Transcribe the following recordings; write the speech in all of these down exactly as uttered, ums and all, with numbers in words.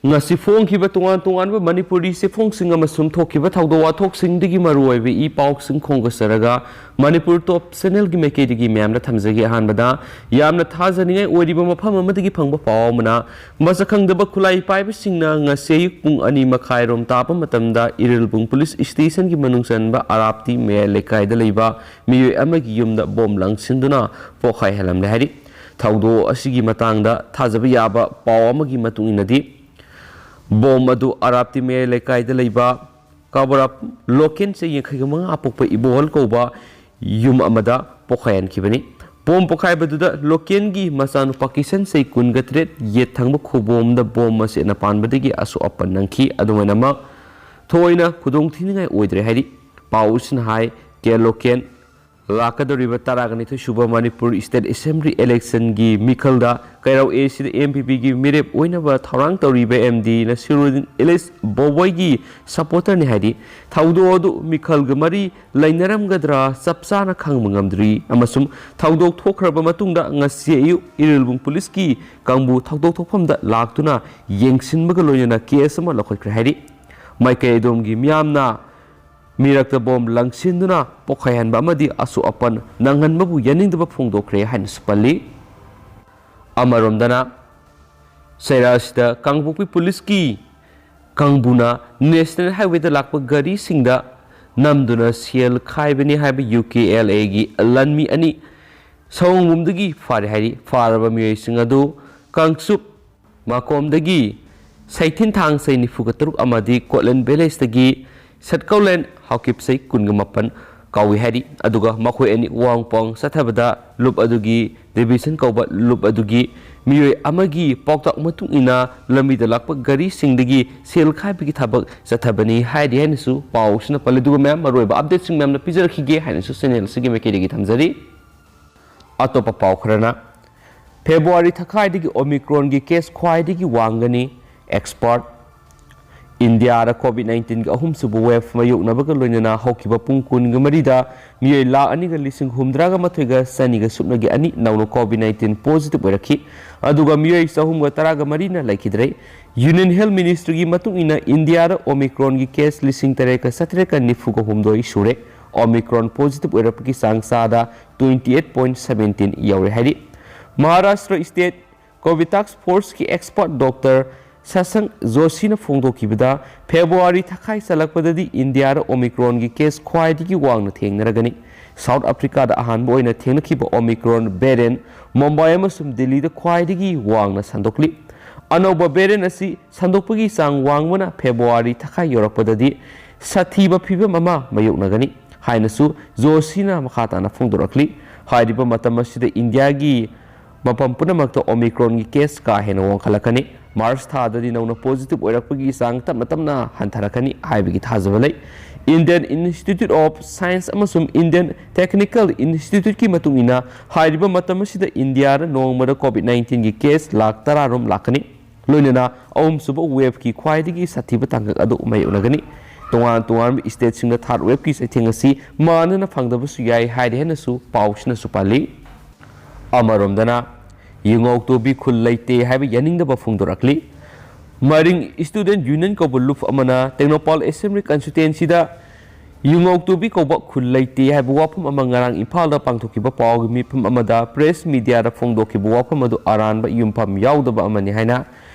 ꯉꯁꯤ ꯐꯣꯡꯈꯤꯕ ꯇꯣꯉꯥꯟ ꯇꯣꯉꯥꯟꯕ ꯃꯅꯤꯄꯨꯔꯤ ꯆꯦꯐꯣꯡꯁꯤꯡ ꯑꯃꯁꯨꯡ ꯊꯣꯛꯈꯤꯕ ꯊꯧꯗꯣꯛ ꯋꯥꯊꯣꯛꯁꯤꯡꯗꯒꯤ ꯃꯔꯨꯑꯣꯏꯕ ꯏ ꯄꯥꯎꯁꯤꯡ ꯈꯣꯝꯒꯠꯆꯔꯒ ꯃꯅꯤꯄꯨꯔ ꯇꯣꯞ ꯆꯦꯅꯦꯜꯒꯤ ꯃꯥꯏꯀꯩꯗꯒꯤ ꯃꯌꯥꯝꯗ ꯊꯝꯖꯒꯦ꯫ ꯑꯍꯥꯟꯕꯗ ꯌꯥꯝꯅ ꯊꯥꯖꯅꯤꯡꯉꯥꯏ ꯑꯣꯏꯔꯤꯕ ꯃꯐꯝ ꯑꯃꯗꯒꯤ ꯐꯪꯕ ꯄꯥꯎ ꯑꯃꯅ, ꯃꯁꯛ ꯈꯪꯗꯕ ꯈꯨꯠꯂꯥꯏ ꯄꯥꯏꯕꯁꯤꯡꯅ ꯉꯁꯤ ꯑꯌꯨꯛ ꯄꯨꯡ ꯑꯅꯤ ꯃꯈꯥꯏꯔꯣꯝ ꯇꯥꯕ ꯃꯇꯝꯗ ꯏꯔꯤꯜꯕꯨꯡ ꯄꯨꯂꯤꯁ ꯁ꯭ꯇꯦꯁꯟꯒꯤ ꯃꯅꯨꯡ ꯆꯟꯕ ꯑꯔꯥꯞꯇꯤ ꯃꯌꯥꯏ ꯂꯩꯀꯥꯏꯗ ꯂꯩꯕ ꯃꯤꯑꯣꯏ ꯑꯃꯒꯤ ꯌꯨꯝꯗ ꯕꯣꯝ ꯂꯪꯁꯤꯟꯗꯨꯅ ꯄꯣꯈꯥꯏꯍꯜꯂꯝꯂꯦ ꯍꯥꯏꯔꯤ꯫ ꯊꯧꯗꯣꯛ ꯑꯁꯤꯒꯤ ꯃꯇꯥꯡꯗ ꯊꯥꯖꯕ ꯌꯥꯕ ꯄꯥꯎ ꯑꯃꯒꯤ ꯃꯇꯨꯡ ꯏꯟꯅꯗꯤ, ꯕꯣꯝ ꯑꯗꯨ ꯑꯔꯥꯞꯇꯤ ꯃꯌꯥꯏ ꯂꯩꯀꯥꯏꯗ ꯂꯩꯕ ꯀꯥꯕꯔꯥꯞ ꯂꯣꯀꯦꯟ ꯆꯍꯤ ꯌꯥꯡꯈꯩꯒ ꯃꯉꯥ ꯄꯣꯛꯄ ꯏꯕꯣꯍꯜ ꯀꯧꯕ ꯌꯨꯝ ꯑꯃꯗ ꯄꯣꯈꯥꯏꯍꯟꯈꯤꯕꯅꯤ꯫ ꯕꯣꯝ ꯄꯣꯈꯥꯏꯕꯗꯨꯗ ꯂꯣꯀꯦꯟꯒꯤ ꯃꯆꯥꯅꯨꯄꯥ ꯀꯤꯁꯟ ꯆꯍꯤ ꯀꯨꯟꯒ ꯇꯔꯦꯠ ꯌꯦꯠ ꯊꯪꯕ ꯈꯨꯕꯣꯝꯗ ꯕꯣꯝ ꯃꯆꯦꯠꯅ ꯄꯥꯟꯕꯗꯒꯤ ꯑꯁꯣꯛ ꯑꯄꯟ ꯅꯪꯈꯤ꯫ ꯑꯗꯨꯃꯥꯏꯅꯃꯛ ꯊꯣꯏꯅ ꯈꯨꯗꯣꯡ ꯊꯤꯅꯤꯡꯉꯥꯏ ꯑꯣꯏꯗ꯭ꯔꯦ ꯍꯥꯏꯔꯤ꯫ ꯄꯥꯎꯁꯤꯅ ꯍꯥꯏ, ꯀꯦ ꯂꯣꯀꯦꯟ ꯂꯥꯛꯀꯗꯧꯔꯤꯕ ꯇꯔꯥꯒ ꯅꯤꯊꯣꯏ ꯁꯨꯕ ꯃꯅꯤꯄꯨꯔ ꯁ꯭ꯇꯦꯠ ꯑꯦꯁꯦꯝꯕ꯭ꯂꯤ ꯏꯂꯦꯛꯁꯟꯒꯤ ꯃꯤꯈꯜꯗ ꯀꯩꯔꯥꯎ ꯑꯦꯁꯤꯗ ꯑꯦꯝ ꯄꯤ ꯄꯤꯒꯤ ꯃꯤꯔꯦꯞ ꯑꯣꯏꯅꯕ ꯊꯧꯔꯥꯡ ꯇꯧꯔꯤꯕ ꯑꯦꯝ ꯗꯤ ꯅꯁꯤꯔꯨꯗꯤꯟ ꯏꯂꯤꯁ ꯕꯣꯕꯣꯏꯒꯤ ꯁꯄꯣꯔꯇꯔꯅꯤ ꯍꯥꯏꯔꯤ꯫ ꯊꯧꯗꯣꯛ ꯑꯗꯨ ꯃꯤꯈꯜꯒ ꯃꯔꯤ ꯂꯩꯅꯔꯝꯒꯗ꯭ꯔꯥ ꯆꯞ ꯆꯥꯅ ꯈꯪꯕ ꯉꯝꯗ꯭ꯔꯤ ꯑꯃꯁꯨꯡ ꯊꯧꯗꯣꯛ ꯊꯣꯛꯈ꯭ꯔꯕ ꯃꯇꯨꯡꯗ ꯉꯁꯤ ꯑꯌꯨꯛ ꯏꯔꯤꯜꯕꯨꯡ ꯄꯨꯂꯤꯁꯀꯤ ꯀꯥꯡꯕꯨ ꯊꯧꯗꯣꯛ ꯊꯣꯛꯐꯝꯗ ꯂꯥꯛꯇꯨꯅ ꯌꯦꯡꯁꯤꯟꯕꯒ ꯂꯣꯏꯅꯅ ꯀꯦꯁ ꯑꯃ ꯂꯧꯈꯠꯈ꯭ꯔꯦ ꯍꯥꯏꯔꯤ꯫ ꯃꯥꯏꯀꯩ ꯑꯗꯣꯝꯒꯤ ꯃꯤꯌꯥꯝꯅ ꯃꯤꯔꯛꯇ ꯕꯣꯝ ꯂꯪꯁꯤꯟꯗꯨꯅ ꯄꯣꯈꯥꯏꯍꯟꯕ ꯑꯃꯗꯤ ꯑꯁꯣꯛ ꯑꯄꯟ ꯅꯪꯍꯟꯕꯕꯨ ꯌꯥꯅꯤꯡꯗꯕ ꯐꯣꯡꯗꯣꯛꯈ꯭ꯔꯦ ꯍꯥꯏꯅꯁꯨ ꯄꯜꯂꯤ꯫ ꯑꯃꯔꯣꯝꯗꯅ, ꯆꯩꯔꯥꯁꯤꯗ ꯀꯥꯡꯄꯣꯛꯄꯤ ꯄꯨꯂꯤꯁꯀꯤ ꯀꯥꯡꯕꯨꯅ ꯅꯦꯁꯅꯦꯜ ꯍꯥꯏꯋꯦꯗ ꯂꯥꯛꯄ ꯒꯥꯔꯤꯁꯤꯡꯗ ꯅꯝꯗꯨꯅ ꯁꯦꯜ ꯈꯥꯏꯕꯅꯤ ꯍꯥꯏꯕ ꯌꯨ ꯀꯦ ꯑꯦꯜ ꯑꯦꯒꯤ ꯂꯥꯟꯃꯤ ꯑꯅꯤ ꯁꯑꯣꯡꯕꯨꯝꯗꯒꯤ ꯐꯥꯔꯦ ꯍꯥꯏꯔꯤ꯫ ꯐꯥꯔꯕ ꯃꯤꯑꯣꯏꯁꯤꯡ ꯑꯗꯨ ꯀꯥꯡꯆꯨꯞ ꯃꯥꯀꯣꯝꯗꯒꯤ ꯁꯩꯊꯤꯟ ꯊꯥꯡꯁꯩ ꯅꯤꯐꯨꯒ ꯇꯔꯨꯛ ꯑꯃꯗꯤ ꯀꯣꯠꯂꯦꯟ ꯚꯤꯂꯦꯖꯇꯒꯤ ꯁꯠꯀꯧꯂꯦꯟ ꯍꯥꯎꯀꯤꯞꯁꯩ ꯀꯨꯟꯒ ꯃꯥꯄꯟ ꯀꯥꯎꯏ ꯍꯥꯏꯔꯤ꯫ ꯑꯗꯨꯒ ꯃꯈꯣꯏ ꯑꯅꯤ ꯋꯥꯡꯄꯥꯡ ꯆꯠꯊꯕꯗ ꯂꯨꯞ ꯑꯗꯨꯒꯤ ꯗꯦꯕꯤꯁꯟ ꯀꯧꯕ ꯂꯨꯞ ꯑꯗꯨꯒꯤ ꯃꯤꯑꯣꯏ ꯑꯃꯒꯤ ꯄꯥꯎꯇꯥꯛ ꯃꯇꯨꯡ ꯏꯟꯅ ꯂꯝꯕꯤꯗ ꯂꯥꯛꯄ ꯒꯥꯔꯤꯁꯤꯡꯗꯒꯤ ꯁꯦꯜ ꯈꯥꯏꯕꯒꯤ ꯊꯕꯛ ꯆꯠꯊꯕꯅꯤ ꯍꯥꯏꯔꯤ ꯍꯥꯏꯅꯁꯨ ꯄꯥꯎꯁꯤꯅ ꯄꯜꯂꯤ꯫ ꯑꯗꯨꯒ ꯃꯌꯥꯝ ꯑꯔꯣꯏꯕ ꯑꯞꯗꯦꯠꯁꯤꯡ ꯃꯌꯥꯝꯅ ꯄꯤꯖꯔꯛꯈꯤꯒꯦ ꯍꯥꯏꯅꯁꯨ ꯆꯦꯅꯦꯜ ꯑꯁꯤꯒꯤ ꯃꯥꯏꯀꯩꯗꯒꯤ ꯊꯝꯖꯔꯤ꯫ ꯑꯇꯣꯞꯄ ꯄꯥꯎ ꯈꯔꯅ, ꯐꯦꯕ꯭ꯔꯨꯋꯥꯔꯤ ꯊꯈꯥꯏꯗꯒꯤ ꯑꯣꯃꯤꯀ꯭ꯔꯣꯟꯒꯤ ꯀꯦꯁ ꯈ꯭ꯋꯥꯏꯗꯒꯤ ꯋꯥꯡꯒꯅꯤ, ꯑꯦꯛꯁꯄꯔꯠ꯫ ꯏꯟꯗꯤꯌꯥꯗ ꯀꯣꯚꯤꯗ ꯅꯥꯏꯟꯇꯤꯟꯒꯤ ꯑꯍꯨꯝꯁꯨꯕ ꯋꯦꯚ ꯃꯥꯌꯣꯛꯅꯕꯒ ꯂꯣꯏꯅꯅ ꯍꯧꯈꯤꯕ ꯄꯨꯡ ꯀꯨꯟꯒ ꯃꯔꯤꯗ ꯃꯤꯑꯣꯏ ꯂꯥꯈ ꯑꯅꯤꯒ ꯂꯤꯁꯤꯡ ꯍꯨꯝꯗ꯭ꯔꯥꯒ ꯃꯥꯊꯣꯏꯒ ꯆꯅꯤꯒ ꯁꯨꯞꯅꯒꯤ ꯑꯅꯤ ꯅꯧꯅ ꯀꯣꯚꯤꯗ ꯅꯥꯏꯟꯇꯤꯟ ꯄꯣꯖꯤꯇꯤꯚ ꯑꯣꯏꯔꯛꯈꯤ꯫ ꯑꯗꯨꯒ ꯃꯤꯑꯣꯏ ꯆꯍꯨꯝꯒ ꯇꯔꯥꯒ ꯃꯔꯤꯅ ꯂꯩꯈꯤꯗ꯭ꯔꯦ꯫ ꯌꯨꯅꯤꯌꯟ ꯍꯦꯜꯊ ꯃꯤꯅꯤꯁꯇ꯭ꯔꯤꯒꯤ ꯃꯇꯨꯡ ꯏꯟꯅ ꯏꯟꯗꯤꯌꯥꯗ ꯑꯣꯃꯤꯀ꯭ꯔꯣꯟꯒꯤ ꯀꯦꯁ ꯂꯤꯁꯤꯡ ꯇꯔꯦꯠꯀ ꯆꯥꯇ꯭ꯔꯦꯠꯀ ꯅꯤꯐꯨꯒ ꯍꯨꯝꯗꯣꯏ ꯁꯨꯔꯦ꯫ ꯑꯣꯃꯤꯀ꯭ꯔꯣꯟ ꯄꯣꯖꯤꯇꯤꯚ ꯑꯣꯏꯔꯛꯄꯒꯤ ꯆꯥꯡ ꯆꯥꯗ twenty eight point seventeen ꯌꯧꯔꯦ ꯍꯥꯏꯔꯤ꯫ ꯃꯍꯥꯔꯥꯁꯇ꯭ꯔ ꯁ꯭ꯇꯦꯠ ꯀꯣꯚꯤꯗ ꯇꯥꯁꯛ ꯐꯣꯔꯁꯀꯤ ꯑꯦꯛꯁꯄꯔꯠ ꯗꯣꯛꯇꯔ ꯁꯁꯪ ꯖꯣꯁꯤꯅ ꯐꯣꯡꯗꯣꯛꯈꯤꯕꯗ, ꯐꯦꯕ꯭ꯔꯨꯋꯥꯔꯤ ꯊꯥꯈꯥꯏ ꯆꯜꯂꯛꯄꯗꯗꯤ ꯏꯟꯗꯤꯌꯥꯗ ꯑꯣꯃꯤꯀ꯭ꯔꯣꯟꯒꯤ ꯀꯦꯁ ꯈ꯭ꯋꯥꯏꯗꯒꯤ ꯋꯥꯡꯅ ꯊꯦꯡꯅꯔꯒꯅꯤ꯫ ꯁꯥꯎꯠ ꯑꯐ꯭ꯔꯤꯀꯥꯗ ꯑꯍꯥꯟꯕ ꯑꯣꯏꯅ ꯊꯦꯡꯅꯈꯤꯕ ꯑꯣꯃꯤꯀ꯭ꯔꯣꯟ ꯚꯦꯔꯤꯌꯟꯠ ꯃꯨꯝꯕꯥꯏ ꯑꯃꯁꯨꯡ ꯗꯤꯜꯂꯤꯗ ꯈ꯭ꯋꯥꯏꯗꯒꯤ ꯋꯥꯡꯅ ꯁꯟꯗꯣꯛꯂꯤ꯫ ꯑꯅꯧꯕ ꯚꯦꯔꯤꯌꯟꯠ ꯑꯁꯤ ꯁꯟꯗꯣꯛꯄꯒꯤ ꯆꯥꯡ ꯋꯥꯡꯕꯅ ꯐꯦꯕ꯭ꯔꯨꯋꯥꯔꯤ ꯊꯥꯈꯥꯏ ꯌꯧꯔꯛꯄꯗꯗꯤ ꯁꯥꯊꯤꯕ ꯐꯤꯚꯝ ꯑꯃ ꯃꯥꯌꯣꯛꯅꯒꯅꯤ ꯍꯥꯏꯅꯁꯨ ꯖꯣꯁꯤꯅ ꯃꯈꯥ ꯇꯥꯅ ꯐꯣꯡꯗꯣꯔꯛꯂꯤ꯫ ꯍꯥꯏꯔꯤꯕ ꯃꯇꯝ ꯑꯁꯤꯗ ꯏꯟꯗꯤꯌꯥꯒꯤ ꯃꯐꯝ ꯄꯨꯝꯅꯃꯛꯇ ꯑꯣꯃꯤꯀ꯭ꯔꯣꯟꯒꯤ ꯀꯦꯁ ꯀꯥ ꯍꯦꯟꯅ ꯋꯥꯡꯈꯠꯂꯛꯀꯅꯤ꯫ ꯃꯥꯔꯆ ꯊꯥꯗꯗꯤ ꯅꯧꯅ ꯄꯣꯖꯤꯇꯤꯚ ꯑꯣꯏꯔꯛꯄꯒꯤ ꯆꯥꯡ ꯇꯞꯅ ꯇꯞꯅ ꯍꯟꯊꯔꯛꯀꯅꯤ ꯍꯥꯏꯕꯒꯤ ꯊꯥꯖꯕ ꯂꯩ꯫ ꯏꯟꯗꯤꯌꯟ ꯏꯟꯁꯇꯤꯇ꯭ꯌꯨꯠ ꯑꯣꯐ ꯁꯥꯏꯟꯁ ꯑꯃꯁꯨꯡ ꯏꯟꯗꯤꯌꯟ ꯇꯦꯛꯅꯤꯀꯦꯜ ꯏꯟꯁꯇꯤꯇ꯭ꯌꯨꯠꯀꯤ ꯃꯇꯨꯡ ꯏꯟꯅ, ꯍꯥꯏꯔꯤꯕ ꯃꯇꯝ ꯑꯁꯤꯗ ꯏꯟꯗꯤꯌꯥꯗ ꯅꯣꯡꯃꯗ ꯀꯣꯚꯤꯗ ꯅꯥꯏꯟꯇꯤꯟꯒꯤ ꯀꯦꯁ ꯂꯥꯈ ꯇꯔꯥ ꯔꯣꯝ ꯂꯥꯛꯀꯅꯤ꯫ ꯂꯣꯏꯅꯅ ꯑꯍꯨꯝꯁꯨꯕ ꯋꯦꯚꯀꯤ ꯈ꯭ꯋꯥꯏꯗꯒꯤ ꯁꯥꯊꯤꯕ ꯇꯥꯡꯀꯛ ꯑꯗꯨ ꯃꯥꯌꯣꯛꯅꯒꯅꯤ꯫ ꯇꯣꯉꯥꯟ ꯇꯣꯉꯥꯟꯕ ꯁ꯭ꯇꯦꯠꯁꯤꯡꯗ ꯊꯥꯔꯗ ꯋꯦꯚꯀꯤ ꯆꯩꯊꯦꯡ ꯑꯁꯤ ꯃꯥꯟꯅꯅ ꯐꯪꯗꯕꯁꯨ ꯌꯥꯏ ꯍꯥꯏꯔꯤ ꯍꯥꯏꯅꯁꯨ ꯄꯥꯎꯁꯤꯅꯁꯨ ꯄꯜꯂꯤ꯫ ꯑꯃꯔꯣꯝꯗꯅ, ꯌꯨꯉꯧꯇꯣꯕꯤ ꯈꯨꯜ ꯂꯩꯇꯦ ꯍꯥꯏꯕ ꯌꯥꯅꯤꯡꯗꯕ ꯐꯣꯡꯗꯣꯔꯛꯂꯤ꯫ ꯃꯔꯤꯡ ꯁ꯭ꯇꯨꯗꯦꯟꯠ ꯌꯨꯅꯤꯌꯟ ꯀꯧꯕ ꯂꯨꯞ ꯑꯃꯅ ꯇꯦꯡꯅꯧꯄꯥꯜ ꯑꯦꯁꯦꯝꯕ꯭ꯂꯤ ꯀꯟꯁꯇꯤꯇ꯭ꯋꯦꯟꯁꯤꯗ ꯌꯨꯉꯧꯇꯣꯕꯤ ꯀꯧꯕ ꯈꯨꯜ ꯂꯩꯇꯦ ꯍꯥꯏꯕ ꯋꯥꯐꯝ ꯑꯃ ꯉꯔꯥꯡ ꯏꯝꯐꯥꯜꯗ ꯄꯥꯡꯊꯣꯛꯈꯤꯕ ꯄꯥꯎꯒꯤ ꯃꯤꯐꯝ ꯑꯃꯗ ꯄ꯭ꯔꯦꯁ ꯃꯤꯗꯤꯌꯥꯗ ꯐꯣꯡꯗꯣꯛꯈꯤꯕ ꯋꯥꯐꯝ ꯑꯗꯨ ꯑꯔꯥꯟꯕ ꯌꯨꯝꯐꯝ ꯌꯥꯎꯗꯕ ꯑꯃꯅꯤ ꯍꯥꯏꯅ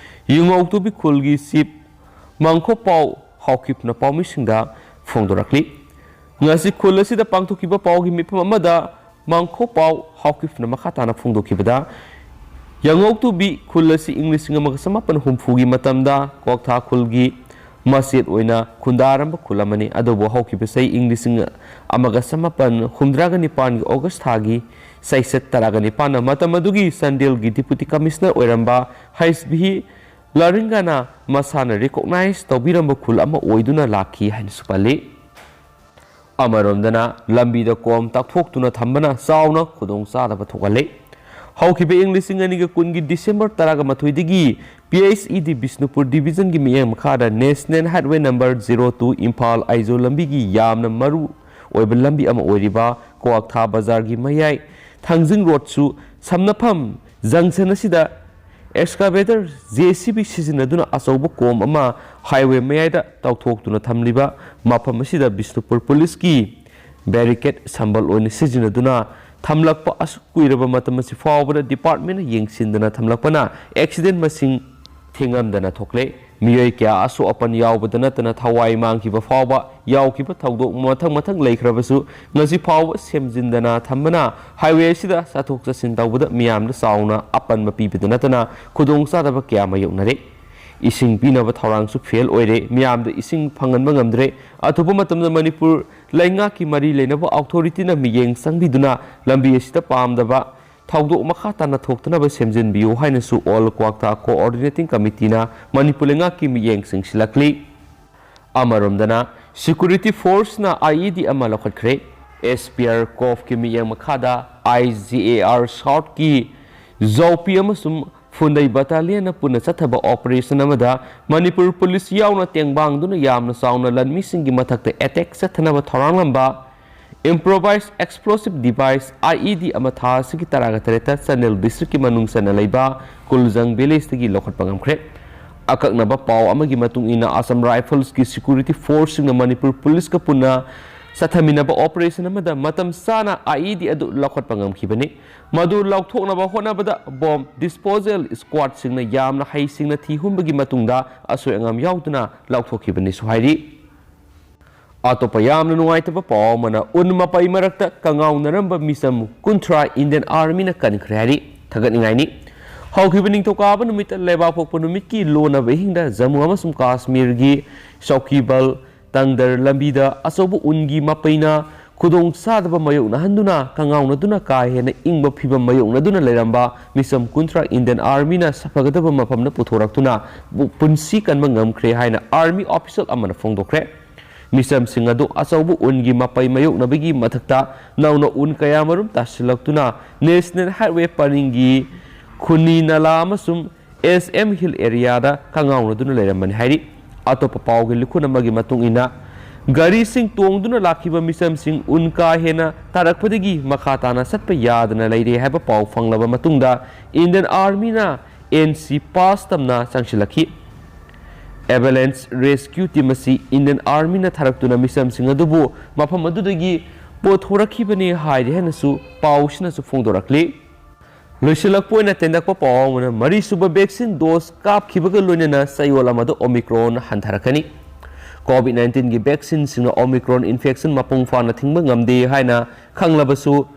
ꯌꯨꯉꯧꯇꯣꯕꯤ ꯈꯨꯜꯒꯤ ꯆꯤꯐ ꯃꯥꯡꯈꯣꯄꯥꯎ ꯍꯥꯎꯀꯤꯞꯅ ꯄꯥꯎꯃꯤꯁꯤꯡꯗ ꯐꯣꯡꯗꯣꯔꯛꯂꯤ꯫ ꯉꯁꯤ ꯈꯨꯜ ꯑꯁꯤꯗ ꯄꯥꯡꯊꯣꯛꯈꯤꯕ ꯄꯥꯎꯒꯤ ꯃꯤꯐꯝ ꯑꯃꯗ ꯃꯥꯡꯈꯣꯄꯥꯎ ꯍꯥꯎꯀꯤꯞꯅ ꯃꯈꯥ ꯇꯥꯅ ꯐꯣꯡꯗꯣꯛꯈꯤꯕꯗ, ꯌꯥꯉꯧꯇꯨꯕꯤ ꯈꯨꯜ ꯑꯁꯤ ꯏꯪ ꯂꯤꯁꯤꯡ ꯑꯃꯒ ꯆꯃꯥꯄꯟ ꯍꯨꯝꯐꯨꯒꯤ ꯃꯇꯝꯗ ꯀ꯭ꯋꯥꯛꯊꯥ ꯈꯨꯜꯒꯤ ꯃꯆꯦꯠ ꯑꯣꯏꯅ ꯈꯨꯟꯗꯥꯔꯝꯕ ꯈꯨꯜ ꯑꯃꯅꯤ꯫ ꯑꯗꯨꯕꯨ ꯍꯧꯈꯤꯕ ꯆꯍꯤ ꯏꯪ ꯂꯤꯁꯤꯡ ꯑꯃꯒ ꯆꯃꯥꯄꯟ ꯍꯨꯝꯗ꯭ꯔꯥꯒ ꯅꯤꯄꯥꯟꯒꯤ ꯑꯣꯒꯁ ꯊꯥꯒꯤ ꯆꯩꯆꯠ ꯇꯔꯥꯒ ꯅꯤꯄꯥꯟꯅ ꯃꯇꯝ ꯑꯗꯨꯒꯤ ꯆꯥꯟꯗꯦꯜꯒꯤ ꯗꯤꯄꯨꯇꯤ ꯀꯃꯤꯁꯅꯔ ꯑꯣꯏꯔꯝꯕ ꯍꯩꯁ ꯚꯤ ꯂꯥꯔꯤꯡꯒꯥꯅ ꯃꯁꯥꯅ ꯔꯤꯀꯣꯛꯅꯥꯏꯖ ꯇꯧꯕꯤꯔꯝꯕ ꯈꯨꯜ ꯑꯃ ꯑꯣꯏꯗꯨꯅ ꯂꯥꯛꯈꯤ ꯍꯥꯏꯅꯁꯨ ꯄꯜꯂꯤ꯫ ꯑꯃꯔꯣꯝꯗꯅ, ꯂꯝꯕꯤꯗ ꯀꯣꯝ ꯇꯥꯛꯊꯣꯛꯇꯨꯅ ꯊꯝꯕꯅ ꯆꯥꯎꯅ ꯈꯨꯗꯣꯡꯆꯥꯗꯕ ꯊꯣꯛꯍꯜꯂꯤ꯫ ꯍꯧꯈꯤꯕ ꯏꯪ ꯂꯤꯁꯤꯡ ꯑꯅꯤꯒ ꯀꯨꯟꯒꯤ ꯗꯤꯁꯦꯝꯕꯔ ꯇꯔꯥꯒ ꯃꯥꯊꯣꯏꯗꯒꯤ P H E D Bishnupur ꯗꯤꯕꯤꯖꯟꯒꯤ ꯃꯤꯠꯌꯦꯡ ꯃꯈꯥꯗ national highway number zero two Imphal Aizawl ꯂꯝꯕꯤꯒꯤ ꯌꯥꯝꯅ ꯃꯔꯨ ꯑꯣꯏꯕ ꯂꯝꯕꯤ ꯑꯃ ꯑꯣꯏꯔꯤꯕ ꯀ꯭ꯋꯥꯛꯊꯥ ꯕꯖꯥꯔꯒꯤ ꯃꯌꯥꯏ ꯊꯥꯡꯖꯤꯡ ꯔꯣꯗꯁꯨ ꯁꯝꯅꯐꯝ ꯖꯪꯁꯟ ꯑꯁꯤꯗ ꯑꯦꯛꯁꯀꯥꯚꯦꯇꯔ, ꯖꯦ ꯁꯤ ꯕꯤ ꯁꯤꯖꯤꯟꯅꯗꯨꯅ ꯑꯆꯧꯕ ꯀꯣꯝ ꯑꯃ ꯍꯥꯏꯋꯦ ꯃꯌꯥꯏꯗ ꯇꯧꯊꯣꯛꯇꯨꯅ ꯊꯝꯂꯤꯕ ꯃꯐꯝ ꯑꯁꯤꯗ ꯕꯤꯁꯅꯨꯄꯨꯔ ꯄꯨꯂꯤꯁꯀꯤ ꯕꯦꯔꯤꯀꯦꯗ ꯁꯝꯕꯜ ꯑꯣꯏꯅ ꯁꯤꯖꯤꯟꯅꯗꯨꯅ ꯊꯝꯂꯛꯄ ꯑꯁꯨꯛ ꯀꯨꯏꯔꯕ ꯃꯇꯝ ꯑꯁꯤ ꯐꯥꯎꯕꯗ ꯗꯤꯄꯥꯔꯠꯃꯦꯟꯅ ꯌꯦꯡꯁꯤꯟꯗꯅ ꯊꯝꯂꯛꯄꯅ ꯑꯦꯛꯁꯤꯗꯦꯟ ꯃꯁꯤꯡ ꯊꯤꯉꯝꯗꯅ ꯊꯣꯛꯂꯦ꯫ ꯃꯤꯑꯣꯏ ꯀꯌꯥ ꯑꯁꯣꯛ ꯑꯄꯟ ꯌꯥꯎꯕꯗ ꯅꯠꯇꯅ ꯊꯋꯥꯏ ꯃꯥꯡꯈꯤꯕ ꯐꯥꯎꯕ ꯌꯥꯎꯈꯤꯕ ꯊꯧꯗꯣꯛ ꯃꯊꯪ ꯃꯊꯪ ꯂꯩꯈ꯭ꯔꯕꯁꯨ ꯉꯁꯤ ꯐꯥꯎꯕ ꯁꯦꯝꯖꯤꯟꯗꯅ ꯊꯝꯕꯅ ꯍꯥꯏꯋꯦ ꯑꯁꯤꯗ ꯆꯠꯊꯣꯛ ꯆꯠꯁꯤꯟ ꯇꯧꯕꯗ ꯃꯤꯌꯥꯝꯗ ꯆꯥꯎꯅ ꯑꯄꯟꯕ ꯄꯤꯕꯗ ꯅꯠꯇꯅ ꯈꯨꯗꯣꯡꯆꯥꯗꯕ ꯀꯌꯥ ꯃꯥꯌꯣꯛꯅꯔꯦ꯫ ꯏꯁꯤꯡ ꯄꯤꯅꯕ ꯊꯧꯔꯥꯡꯁꯨ ꯐꯦꯜ ꯑꯣꯏꯔꯦ꯫ ꯃꯤꯌꯥꯝꯗ ꯏꯁꯤꯡ ꯐꯪꯍꯟꯕ ꯉꯝꯗ꯭ꯔꯦ꯫ ꯑꯊꯨꯕ ꯃꯇꯝꯗ ꯃꯅꯤꯄꯨꯔ ꯂꯩꯉꯥꯛꯀꯤ ꯃꯔꯤ ꯂꯩꯅꯕ ꯑꯣꯊꯣꯔꯤꯇꯤꯅ ꯃꯤꯠꯌꯦꯡ ꯆꯪꯕꯤꯗꯨꯅ ꯂꯝꯕꯤ ꯑꯁꯤꯗ ꯄꯥꯝꯗꯕ ꯊꯧꯗꯣꯛ ꯃꯈꯥ ꯇꯥꯅ ꯊꯣꯛꯇꯅꯕ ꯁꯦꯝꯖꯤꯟꯕꯤꯌꯨ ꯍꯥꯏꯅꯁꯨ ꯑꯣꯜ ꯀ꯭ꯋꯥꯛꯇꯥ ꯀꯣꯑꯣꯔꯗꯤꯅꯦꯇꯤꯡ ꯀꯃꯤꯇꯤꯅ ꯃꯅꯤꯄꯨꯔ ꯂꯩꯉꯥꯛꯀꯤ ꯃꯤꯠꯌꯦꯡ ꯆꯪꯁꯤꯜꯂꯛꯂꯤ꯫ ꯑꯃꯔꯣꯝꯗꯅ, ꯁꯦꯀ꯭ꯌꯨꯔꯤꯇꯤ ꯐꯣꯔꯁꯅ ꯑꯥꯏ ꯏ ꯗꯤ ꯑꯃ ꯂꯧꯈꯠꯈ꯭ꯔꯦ꯫ ꯑꯦꯁ ꯄꯤ ꯑꯥꯔ ꯀꯣꯞꯀꯤ ꯃꯤꯠꯌꯦꯡ ꯃꯈꯥꯗ ꯑꯥꯏ ꯖꯤ ꯑꯦ ꯑꯥꯔ ꯁꯥꯎꯠꯀꯤ ꯖꯧꯄꯤ ꯑꯃꯁꯨꯡ ꯐꯨꯟꯗꯩ ꯕꯠꯇꯥꯂꯤꯌꯟꯅ ꯄꯨꯟꯅ ꯆꯠꯊꯕ ꯑꯣꯄꯔꯦꯁꯟ ꯑꯃꯗ ꯃꯅꯤꯄꯨꯔ ꯄꯨꯂꯤꯁ ꯌꯥꯎꯅ ꯇꯦꯡꯕꯥꯡꯗꯨꯅ ꯌꯥꯝꯅ ꯆꯥꯎꯅ ꯂꯟꯃꯤꯁꯤꯡꯒꯤ ꯃꯊꯛꯇ ꯑꯦꯇꯦꯛ ꯆꯠꯊꯅꯕ ꯊꯧꯔꯥꯡꯂꯝꯕ ꯏꯝꯄ꯭ꯔꯣꯚꯥꯏꯖ ꯑꯦꯛꯁꯄ꯭ꯂꯣꯁꯤꯚ ꯗꯤꯚꯥꯏꯁ, ꯑꯥꯏ ꯏ ꯗꯤ, ꯑꯃ ꯊꯥ ꯑꯁꯤꯒꯤ ꯇꯔꯥꯒ ꯇꯔꯦꯠꯇ ꯆꯥꯟꯗꯦꯜ ꯗꯤꯁꯇ꯭ꯔꯤꯛꯀꯤ ꯃꯅꯨꯡ ꯆꯟꯅ ꯂꯩꯕ ꯀꯨꯜꯖꯪ ꯚꯤꯂꯦꯖꯇꯒꯤ ꯂꯧꯈꯠꯄ ꯉꯝꯈ꯭ꯔꯦ꯫ ꯑꯀꯛꯅꯕ ꯄꯥꯎ ꯑꯃꯒꯤ ꯃꯇꯨꯡ ꯏꯟꯅ, ꯑꯁꯥꯝ ꯔꯥꯏꯐꯜꯁꯀꯤ ꯁꯦꯀ꯭ꯌꯨꯔꯤꯇꯤ ꯐꯣꯔꯁꯁꯤꯡꯅ ꯃꯅꯤꯄꯨꯔ ꯄꯨꯂꯤꯁꯀ ꯄꯨꯟꯅ ꯆꯠꯊꯃꯤꯟꯅꯕ ꯑꯣꯄꯔꯦꯁꯟ ꯑꯃꯗ ꯃꯇꯝ ꯆꯥꯅ ꯑꯥꯏ ꯏ ꯗꯤ ꯑꯗꯨ ꯂꯧꯈꯠꯄ ꯉꯝꯈꯤꯕꯅꯤ꯫ ꯃꯗꯨ ꯂꯧꯊꯣꯛꯅꯕ ꯍꯣꯠꯅꯕꯗ ꯕꯣꯝ ꯗꯤꯁꯄꯣꯖꯦꯜ ꯁ꯭ꯀ꯭ꯋꯥꯗꯁꯤꯡꯅ ꯌꯥꯝꯅ ꯍꯩꯁꯤꯡꯅ ꯊꯤꯍꯨꯝꯕꯒꯤ ꯃꯇꯨꯡꯗ ꯑꯁꯣꯏ ꯑꯉꯥꯝ ꯌꯥꯎꯗꯅ ꯂꯧꯊꯣꯛꯈꯤꯕꯅꯤꯁꯨ ꯍꯥꯏꯔꯤ꯫ ꯑꯇꯣꯞꯄ ꯌꯥꯝꯅ ꯅꯨꯡꯉꯥꯏꯇꯕ ꯄꯥꯎ ꯑꯃꯅ, ꯎꯟ ꯃꯄꯩ ꯃꯔꯛꯇ ꯀꯉꯥꯎꯅꯔꯝꯕ ꯃꯤꯆꯝ ꯀꯨꯟꯊ꯭ꯔꯥ ꯏꯟꯗꯤꯌꯟ ꯑꯥꯔꯃꯤꯅ ꯀꯟꯈ꯭ꯔꯦ ꯍꯥꯏꯔꯤ꯫ ꯊꯥꯒꯠꯅꯤꯡꯉꯥꯏꯅꯤ꯫ ꯍꯧꯈꯤꯕ ꯅꯤꯡꯊꯧꯀꯥꯕ ꯅꯨꯃꯤꯠꯇ ꯂꯩꯕꯥꯛꯄꯣꯛꯄ ꯅꯨꯃꯤꯠꯀꯤ ꯂꯣꯟꯅꯕ ꯑꯍꯤꯡꯗ ꯖꯝꯃꯨ ꯑꯃꯁꯨꯡ ꯀꯥꯁꯃꯤꯔꯒꯤ ꯆꯧꯀꯤꯕꯜ ꯇꯪꯗꯔ ꯂꯝꯕꯤꯗ ꯑꯆꯧꯕ ꯎꯟꯒꯤ ꯃꯄꯩꯅ ꯈꯨꯗꯣꯡ ꯆꯥꯗꯕ ꯃꯥꯌꯣꯛꯅꯍꯟꯗꯨꯅ ꯀꯉꯥꯎꯅꯗꯨꯅ ꯀꯥ ꯍꯦꯟꯅ ꯏꯪꯕ ꯐꯤꯚꯝ ꯃꯥꯌꯣꯛꯅꯗꯨꯅ ꯂꯩꯔꯝꯕ ꯃꯤꯆꯝ ꯀꯨꯟꯊ꯭ꯔꯥ ꯏꯟꯗꯤꯌꯟ ꯑꯥꯔꯃꯤꯅ ꯁꯥꯐꯒꯗꯕ ꯃꯐꯝꯗ ꯄꯨꯊꯣꯔꯛꯇꯨꯅ ꯄꯨ-, ꯄꯨꯟꯁꯤ ꯀꯟꯕ ꯉꯝꯈ꯭ꯔꯦ ꯍꯥꯏꯅ ꯑꯥꯔꯃꯤ ꯑꯣꯐꯤꯁꯤꯌꯦꯜ ꯑꯃꯅ ꯐꯣꯡꯗꯣꯛꯈ꯭ꯔꯦ꯫ ꯃꯤꯆꯝꯁꯤꯡ ꯑꯗꯨ ꯑꯆꯧꯕ ꯎꯟꯒꯤ ꯃꯄꯩ ꯃꯥꯌꯣꯛꯅꯕꯒꯤ ꯃꯊꯛꯇ ꯅꯧꯅ ꯎꯟ ꯀꯌꯥ ꯃꯔꯨꯝ ꯇꯥꯁꯤꯜꯂꯛꯇꯨꯅ National Highway ꯄꯔꯤꯡꯒꯤ ꯈꯨꯅꯤ ꯅꯂꯥ ꯑꯃꯁꯨꯡ S M Hill area ꯗ ꯀꯪꯉꯥꯎꯅꯗꯨꯅ ꯂꯩꯔꯝꯕꯅꯤ ꯍꯥꯏꯔꯤ꯫ ꯑꯇꯣꯞꯄ ꯄꯥꯎꯒꯤ ꯂꯤꯈꯨꯟ ꯑꯃꯒꯤ ꯃꯇꯨꯡ ꯏꯟꯅ, ꯒꯥꯔꯤꯁꯤꯡ ꯇꯣꯡꯗꯨꯅ ꯂꯥꯛꯈꯤꯕ ꯃꯤꯆꯝꯁꯤꯡ ꯎꯟ ꯀꯥ ꯍꯦꯟꯅ ꯇꯥꯔꯛꯄꯗꯒꯤ ꯃꯈꯥ ꯇꯥꯅ ꯆꯠꯄ ꯌꯥꯗꯅ ꯂꯩꯔꯦ ꯍꯥꯏꯕ ꯄꯥꯎ ꯐꯪꯂꯕ ꯃꯇꯨꯡꯗ Indian Army ꯅ N C pass ꯇꯝꯅ ꯆꯪꯁꯤꯜꯂꯛꯈꯤ꯫ Avalanche Rescue Team ꯑꯁꯤ Indian Army ꯅ ꯊꯥꯔꯛꯇꯨꯅ ꯃꯤꯆꯝꯁꯤꯡ ꯑꯗꯨꯕꯨ ꯃꯐꯝ ꯑꯗꯨꯗꯒꯤ ꯄꯨꯊꯣꯔꯛꯈꯤꯕꯅꯤ ꯍꯥꯏꯔꯤ ꯍꯥꯏꯅꯁꯨ ꯄꯥꯎꯁꯤꯅꯁꯨ ꯐꯣꯡꯗꯣꯔꯛꯂꯤ꯫ ꯂꯣꯏꯁꯤꯜꯂꯛꯄ ꯑꯣꯏꯅ ꯇꯦꯟꯗꯛꯄ ꯄꯥꯎ ꯑꯃꯅ, ꯃꯔꯤꯁꯨꯕ vaccine dose ꯀꯥꯞꯈꯤꯕꯒ ꯂꯣꯏꯅꯅ ꯆꯌꯣꯜ ꯑꯃꯗ Omicron ꯍꯟꯊꯔꯛꯀꯅꯤ꯫ COVID nineteen ꯒꯤ vaccine ꯁꯤꯡꯅ Omicron infection ꯃꯄꯨꯡ ꯐꯥꯅ ꯊꯤꯡꯕ ꯉꯝꯗꯦ ꯍꯥꯏꯅ ꯈꯪꯂꯕꯁꯨ,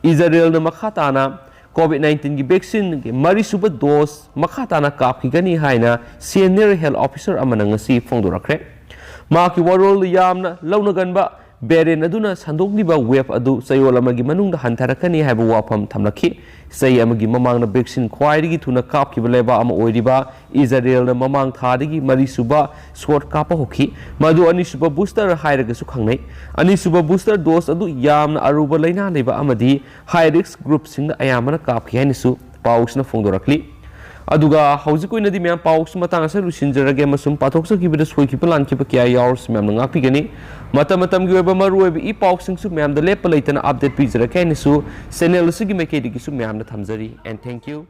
ꯏꯖꯔꯦꯜꯅ ꯃꯈꯥ ꯇꯥꯅ COVID nineteen ꯒꯤ vaccine ꯒꯤ ꯃꯔꯤꯁꯨꯕ dose ꯃꯈꯥ ꯇꯥꯅ ꯀꯥꯞꯈꯤꯒꯅꯤ ꯍꯥꯏꯅ senior health officer ꯑꯃꯅ ꯉꯁꯤ ꯐꯣꯡꯗꯣꯔꯛꯈ꯭ꯔꯦ꯫ ꯃꯍꯥꯛꯀꯤ ꯋꯥꯔꯣꯜꯗ ꯌꯥꯝꯅ ꯂꯧꯅꯒꯟꯕ variant ꯑꯗꯨꯅ ꯁꯟꯗꯣꯛꯂꯤꯕ wave ꯑꯗꯨ ꯆꯌꯣꯜ ꯑꯃꯒꯤ ꯃꯅꯨꯡꯗ ꯍꯟꯊꯔꯛꯀꯅꯤ ꯍꯥꯏꯕ ꯋꯥꯐꯝ ꯊꯝꯂꯛꯈꯤ꯫ ꯆꯍꯤ ꯑꯃꯒꯤ ꯃꯃꯥꯡꯗ vaccine ꯈ꯭ꯋꯥꯏꯗꯒꯤ ꯊꯨꯅ ꯀꯥꯞꯈꯤꯕ ꯂꯩꯕꯥꯛ ꯑꯃ ꯑꯣꯏꯔꯤꯕ ꯏꯖꯔꯦꯜꯅ ꯃꯃꯥꯡ ꯊꯥꯗꯒꯤ ꯃꯔꯤꯁꯨꯕ shot ꯀꯥꯞꯄ ꯍꯧꯈꯤ꯫ ꯃꯗꯨ ꯑꯅꯤꯁꯨꯕ booster ꯍꯥꯏꯔꯒꯁꯨ ꯈꯪꯅꯩ꯫ ꯑꯅꯤꯁꯨꯕ booster dose ꯑꯗꯨ ꯌꯥꯝꯅ ꯑꯔꯨꯕ ꯂꯥꯏꯅꯥ ꯂꯩꯕ ꯑꯃꯗꯤ high risk group ꯁꯤꯡꯗ ꯑꯌꯥꯝꯕꯅ ꯀꯥꯞꯈꯤ ꯍꯥꯏꯅꯁꯨ ꯄꯥꯎꯁꯤꯅ ꯐꯣꯡꯗꯣꯔꯛꯂꯤ꯫ ꯑꯗꯨꯒ ꯍꯧꯖꯤꯛ ꯑꯣꯏꯅꯗꯤ ꯃꯌꯥꯝ ꯄꯥꯎꯁꯤ ꯃꯇꯥꯡ ꯑꯁꯤꯗ ꯂꯣꯏꯁꯤꯟꯖꯔꯒꯦ, ꯑꯃꯁꯨꯡ ꯄꯥꯊꯣꯛꯆꯈꯤꯕꯗ ꯁꯣꯏꯈꯤꯕ ꯂꯥꯟꯈꯤꯕ ꯀꯌꯥ ꯌꯥꯎꯔꯁꯨ ꯃꯌꯥꯝꯅ ꯉꯥꯛꯄꯤꯒꯅꯤ꯫ ꯃꯇꯝ ꯃꯇꯝꯒꯤ ꯑꯣꯏꯕ ꯃꯔꯨꯑꯣꯏꯕ ꯏ ꯄꯥꯎꯁꯤꯡꯁꯨ ꯃꯌꯥꯝꯗ ꯂꯦꯞꯄ ꯂꯩꯇꯅ update ꯄꯤꯖꯔꯛꯀꯦ ꯍꯥꯏꯅꯁꯨ channel ꯑꯁꯤꯒꯤ ꯃꯥꯏꯀꯩꯗꯒꯤꯁꯨ ꯃꯌꯥꯝꯅ ꯊꯝꯖꯔꯤ꯫ And thank you꯫